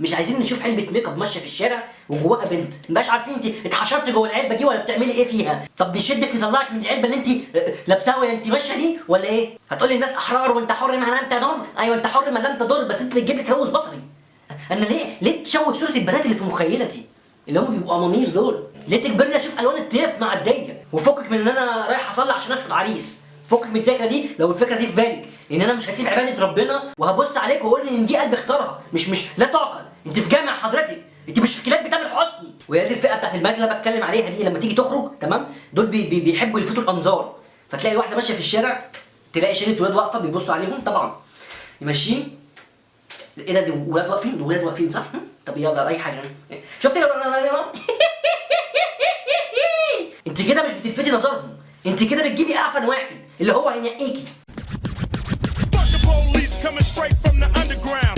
مش عايزين نشوف علبة make up ماشية في الشارع وجواها بنت، مبقاش عارفين انت اتحشرت جوه العلبة دي ولا بتعملي ايه فيها. طب نشدك نطلعك من العلبة اللي انت لابساها ولا انت ماشية دي ولا ايه؟ هتقولي الناس احرار وانت حر ما لم تضر. ايوه انت حر ما لم تضر، بس انت بتجيب لي تلوث بصري. انا ليه تشوه صوره البنات اللي في مخيلتي اللي هم بيبقوا امامير دول؟ ليه تجبرني اشوف الوان الطيف معديه؟ وفكك من ان انا رايح اصلي عشان اشهد عريس، فكك من الفكرة دي لو الفكرة دي في بالك، لان انا مش هسيب عباده ربنا وهبص عليك واقول ان دي قلبي اختارها. مش لا تعقل. انت في جامع حضرتك، انت مش في كلاب بتامر حسني. ويا ريت الفئة بتاعت البنات اللي انا بتكلم عليها دي لما تيجي تخرج، تمام، دول بي بي بيحبوا يلفتوا الانظار. فتلاقي واحدة ماشية في الشارع تلاقي شله ولاد واقفة بيبصوا عليهم، طبعا ماشيين، ايه ده؟ دي ولاد واقفين، دول ولاد واقفين صح؟ طب يلا اي حاجه. شفت؟ انت كده مش بتلفتي نظرهم، انت كده بتجيبي اعفن واحد اللي هو هينقيكي. Fuck the police coming straight from the underground.